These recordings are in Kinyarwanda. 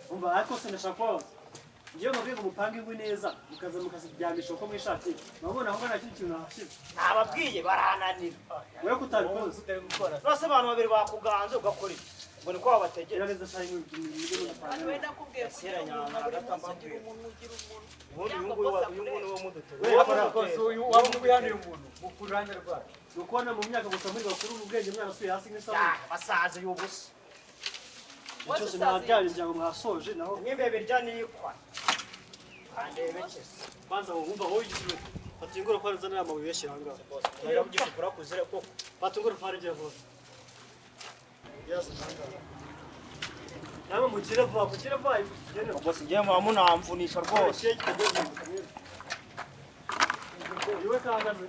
Umva, ariko sinashaka kubabaza. Ngewe mubwiye ngo mupange inkwi neza, mukaza mukaziryamisha uko mwishakiye. Murabona aho nta kindi kintu nahashize. Nababwiye barananira. Wowe ko utabikoze. Rwose abantu babiri bakuganze ugakora iki? Ngo niko wabategereza. Gerageza shayi inkwi mugende muzipanga Hano neza. wenda nakubwiye Yasera kugira nyanga umunwa buri hagati munsi, ugira ambabwira. umunwa, ugira umunwa. Ubundi uyu Cyangwa nguyu boss uyu nguyu akureba. niwo mudutera. We, Wowe Rwose uyu waba ubihanuye umuntu mu ruhande rwacu. Ni ukubona mu myaka gusa muri bakuru, ubwenge mwarasubiye hasi nk'isabune. Ya, basaza y'ubusa. Wese Cyose usaziye. mwabyarije ngira ngo mwasoje naho. Nk'imbeba irya nikwa. Andebekeze. Kwanza wowe wumva wowe igizwe. Fata ingorofani uzane aya mabuye uyashyire aha ngaha. Uravugisha ukuri kuzira koko. Fata ingorofani ugiye vuba. Yes, aha ngaha. Namwe mugire vuba, mugire vuba, tugende. Boss, ngiye muba munamvunisha rwose. Iwe kahagaze.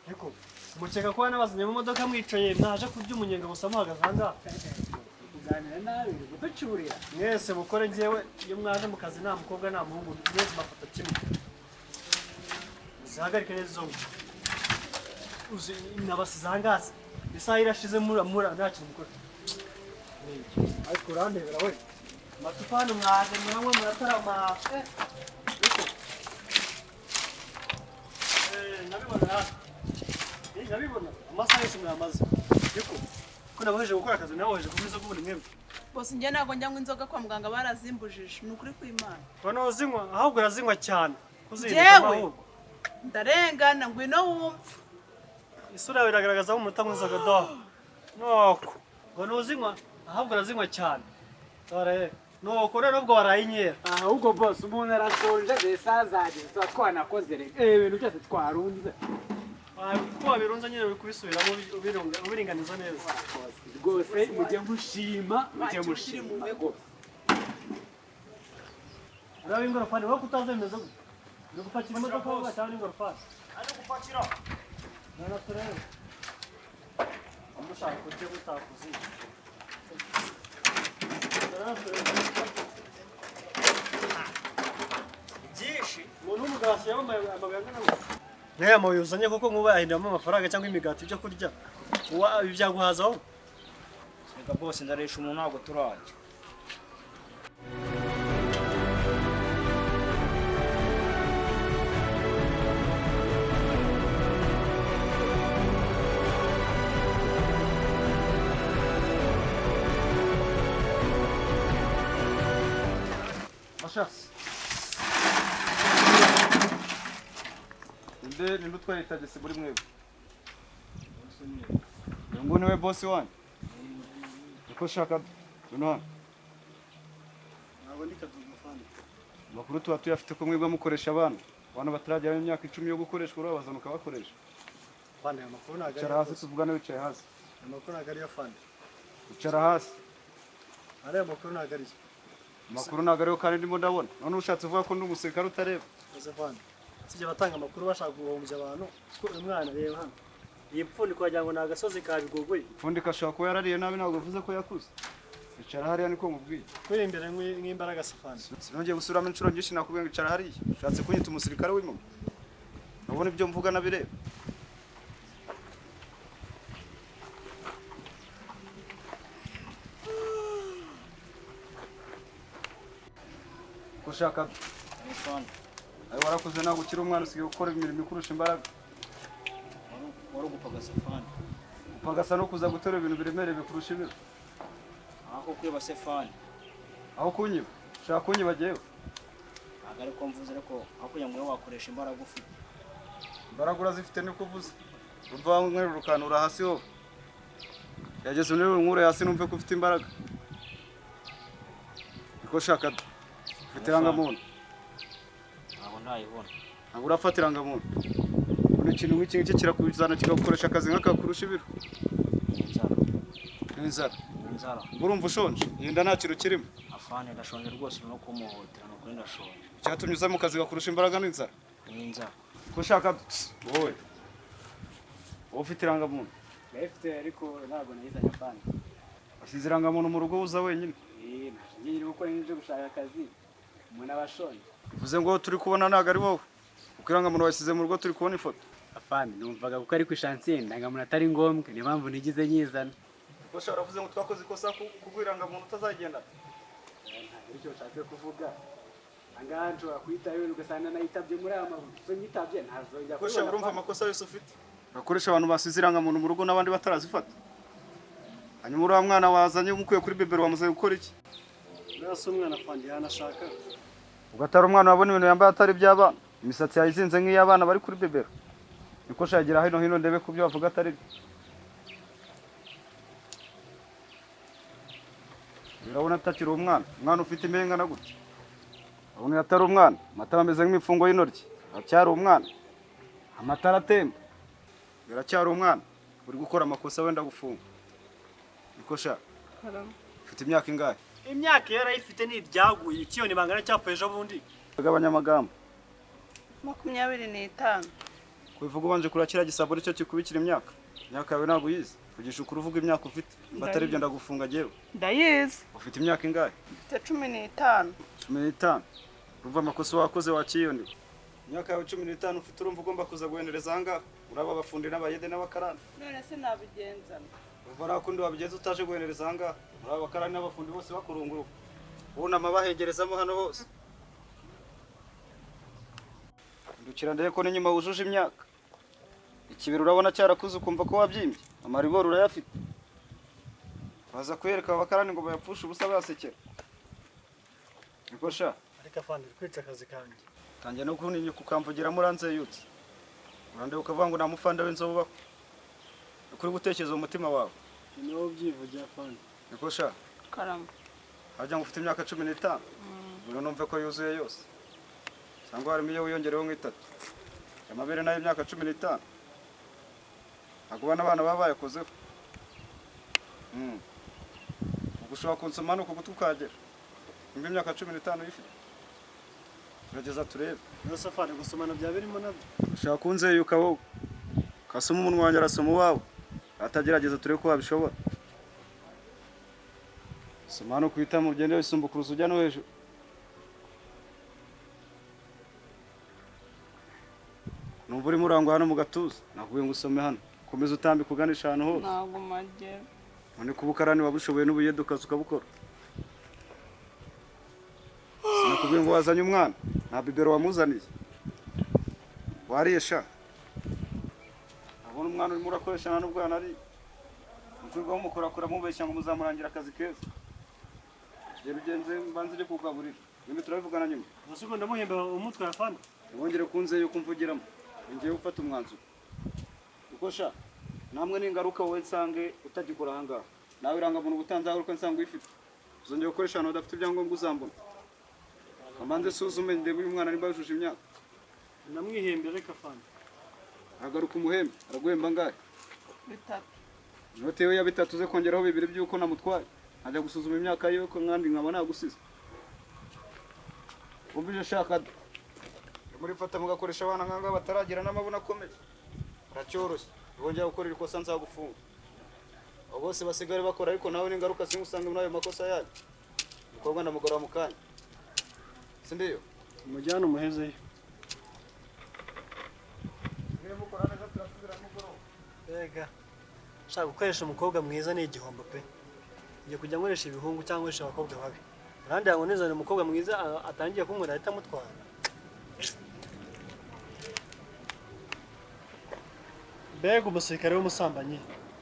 Ariko mukeka ko nabazanye mu modoka mwicaye mwaje kurya umunyenga gusa muhagaze aha ngaha. Kuganira nabi uri kuducyurira. Mwese mukore, njyewe iyo mwaje mu kazi nta mukobwa nta muhungu, mwese bafata kimwe. Zihagarike neza izo nkwi. Uzi nabasize aha ngaha. Isaha irashize mura mura nta kintu mukora. Ariko urandebera we. Amacupa hano mwaje muranywa muratarama. Ariko nabibona hasi. Nabibona. Amasaha yose mwamaze. Ariko ko naboheje gukora akazi, naboheje kumeza kubona mwebwe. Boss, njye ntabwo njya ngo inzoga kwa muganga barazimbujije, ni ukuri kw'Imana. Ubona uzinywa, ahubwo urazinywa cyane. Kuzirinda Njyewe? ahubwo. Ndarengana, ngwino wumve. Isura yawe iragaragaza ko umuntu inzoga do. Nuko. Ngo ntuzinywa, ahubwo urazinywa cyane. Dore, nuko none ubwo waraye inkera. Ahubwo boss, umuntu arashonje, mbese azageze tuba twanakoze reka ibintu byose twarunze. Uko wabirunze nyine uri kubisubiramo ubiringaniza neza. Boss, rwose mujye mushima, mujye mushima rwose. Uraba ingorofani, wowe kutazemeza gute? Uri gupakira imodoka wowe cyangwa ingorofani? Ari gupakira. Nana turebe. Mushaka kurya mutakuzi. Nana turebe. Byinshi. Umuntu w'umugabo ashyiramo amabuye angana gutya. Nk'aya mabuye uzanye koko nkuba yahinduramo amafaranga cyangwa imigati ibyo kurya. Ibi byaguhaza wowe? Reka boss, ndaresha umuntu ntabwo turajya. Mashasi. Ninde utwaye tagisi muri mwebwe? Uyu nguyu niwe bosi wanyu? Niko shaka hano hano. Ntabwo ndi kaduga fani. Amakuru tuba tuyafite ko mwebwe mukoresha abana. Abana bataragera imyaka 10 yo gukoreshwa urabazana ukabakoresha. Fani, aya makuru ntabwo ari Icara ayo hasi rwose. tuvugane wicaye hasi. Aya makuru ntabwo ariyo fani. Icara hasi. Ariya makuru ntabwo ariyo. Amakuru ntabwo ariyo kandi ndimo ndabona. None ushatse uvuga ko ndi umusirikare utareba. Maze fani. Sijya abatanga amakuru bashaka guhombya abantu. Kuko uyu mwana reba hano. Iyi pfundiko wagira ngo ni agasozi ka Bigogwe. Pfundika ashobora kuba yarariye nabi, ntabwo bivuze ko yakuze. Icara hariya niko mubwiye. Kuri imbere nk'imbaraga safani. Sinongeye gusubiramo inshuro nyinshi nakubwiye ngo icara hariya. Ushatse kunyita umusirikare w'impumyi. Urabona ibyo mvuga nabireba. Ko ushaka ayo warakuze ntabwo ukiri umwana, usigaye gukora imirimo ikurusha imbaraga. Wari ugupagasa fani. Upagasa no kuza guterura ibintu biremereye bikurusha ibiro. Aho kwiba se fani. Aho kunyiba. Ushaka kunyiba jyewe. Ntabwo ariko mvuze, ariko aho kugira ngo ube wakoresha imbaraga ufite. Imbaraga urazifite niko uvuze. Urumva nkerura hasi wowe. Yageze unterura nkure hasi numve ko ufite imbaraga. Niko shaka ufite irangamuntu. Ntabwo ndayibona. Ntabwo urafata irangamuntu. Buri kintu nk'iki ngiki kirakuzana kikagukoresha akazi nk'akakurusha ibiro. Ni inzara. Ni inzara. Ni inzara. Urumva ushonje? Iyi nda nta kintu kirimo. Afande, ndashonje rwose, no kumuhotera ni ukuri ndashonje. Icyatumye uza mu kazi gakurusha imbaraga ni inzara. Ni inzara. Ko ushaka wowe. Wowe ufite irangamuntu. Ndayifite ariko ntabwo nayizanye afande. Wasize irangamuntu mu rugo uza wenyine. Naje nyine gukora ibyo gushaka akazi. Umuntu aba ashonje. Bivuze ngo turi kubona ntabwo ari wowe. Kuko irangamuntu wasize mu rugo turi kubona ifoto. Afande, numvaga kuko ari ku ishansiye indangamuntu atari ngombwa, niyo mpamvu nigize nyizana. Bosha waravuze ngo twakoze ikosa kuko irangamuntu utazagendana. Icyo nshatse kuvuga angaha nshobora kuyita yewe ugasanga nayitabye muri aya mabuye, so nyitabye ntazongera Kosha, urumva amakosa yose ufite. Urakoresha abantu basize irangamuntu mu rugo n'abandi batarazifata. Hanyuma uriya mwana wazanye umukuye kuri bebero wamuzanye gukora iki? Uriya umwana afandi yanashaka. Ugatara umwana wabona ibintu yambaye atari iby'abana, imisatsi yayizinze nk'iy'abana bari kuri bebero. Niko shagira hino hino ndebe ku byo bavuga atari byo. Urabona atakiri umwana, umwana ufite impenga na gutya. Urabona atari umwana, amatara ameze nk'imifungo y'intoryi, aracyari umwana. Amatara atemba. Biracyari umwana, uri gukora amakosa wenda gufunga. Niko sha. Ufite imyaka ingahe? Imyaka yarayifite ni iryaguye, ikiyoni bangana cyapfuye ejo bundi. Gabanya amagambo. 25. Kubivuga ubanje kurakira gisabo nicyo kikubikira imyaka. Imyaka yawe ntabwo uyizi. Vugisha ukuri uvuga imyaka ufite. Batari ibyo ndagufunga jewe. Ndayizi. Ufite imyaka ingahe? Mfite 15. 15. Urumva amakosa wakoze wakiyoni. Imyaka yawe 15 ufite urumva ugomba kuza guhenereza aha ngaha. Uraba abafundi n'abayede n'abakarani. None se nabigenza? Urumva nta kundi wabigenza utaje guhenereza aha ngaha. Uraba abakarani n'abafundi bose bakurunguruka. Bunama bahegerezamo hano hose. Ndukira ndebe ko n'inyuma wujuje imyaka. Ikibero urabona cyarakuze ukumva ko wabyimbye. Amaribori urayafite. Baza kwereka abakarani ngo bayapfushe ubusa basekera. Niko sha. Ariko afandi kwica akazi kanjye. Tangiye no kuntinyuka ukamvugiramo uranzeyutse. Urandeba ukavuga ngo nta mufanda w'inzobe ubaho. Ukuri gutekereza mu mutima wawe. Ni wowe ubyivugira afandi. Niko sha. Karama. Harya ngo ufite imyaka 15. Buri numve ko yuzuye yose. Cyangwa harimo iyo wiyongereho nk'itatu. Amabere nayo imyaka 15. Ntabwo ubona abana baba bayakozeho. Ubwo ushobora kunsoma hano ku gutwi ukahagera. Nimba imyaka 15 uyifite. Gerageza turebe. None afandi gusomana bya birimo nabyo. Ushaka kunzeyuka wowe. Kasoma umunwa wanjye arasoma uwawe. Atagerageza turebe ko wabishobora. Soma hano ku itama ugende wisumbukuruza ujya no hejuru. Numva urimo urangwa hano mu gatuza. Nakubwiye ngo usome hano. Komeza utambike uganisha ahantu hose. Ntabwo magera. None kuba ukarani wabushoboye n'ubuyede ukaza ukabukora. Sinakubwiye ngo wazanye umwana. Nta bibero wamuzaniye. Wariye sha. Abona umwana urimo urakoresha nta n'ubwo yanariye. Mukwirwa mumukorakora mubeshya ngo muzamurangira akazi keza. Genda ugenze mbanze ujye kugaburira. Nimba turabivugana nyuma. Ubwo ndamuhemba umutwe afandi. Wongere kunze yuko mvugiramo. Ngiye gufata umwanzuro. Uko sha namwe ningaruka wowe nsange utagikora aha ngaha. Nawe irangamuntu ubutanzagaruka nsange uyifite. Uzongera gukoresha ahantu udafite ibyangombwa uzambona. Kamanze suzume ndebe uyu mwana nimba yujuje imyaka. Namwihembye reka afandi. Agaruka umuhembe, araguhemba angahe? 3. Inote yewe ya 3 uze kongeraho 2 by'uko namutwaye. Ajya gusuzuma imyaka yiwe ko nkandi nkaba nagusize. Umvije shaka muri fata mugakoresha abana nkanga bataragira n'amabona akomeye. Aracyoroshye. Wongera gukora ikosa nzagufunga. Abo bose basigare bakora ariko nawe n'ingaruka singusanga muri ayo makosa yanyu. Umukobwa ndamugora mu kanya. Sindiyo? Umujyana umuhezeyo. Mukora neza turasubira mugoroba. Ega. Shaka gukoresha umukobwa mwiza ni igihombo pe. Ngiye kujya nkoresha ibihungu cyangwa nkoresha abakobwa babi. Urandi yango nizana umukobwa mwiza atangiye kunkunda ahita amutwara. Mbega umusirikare w'umusambanyi.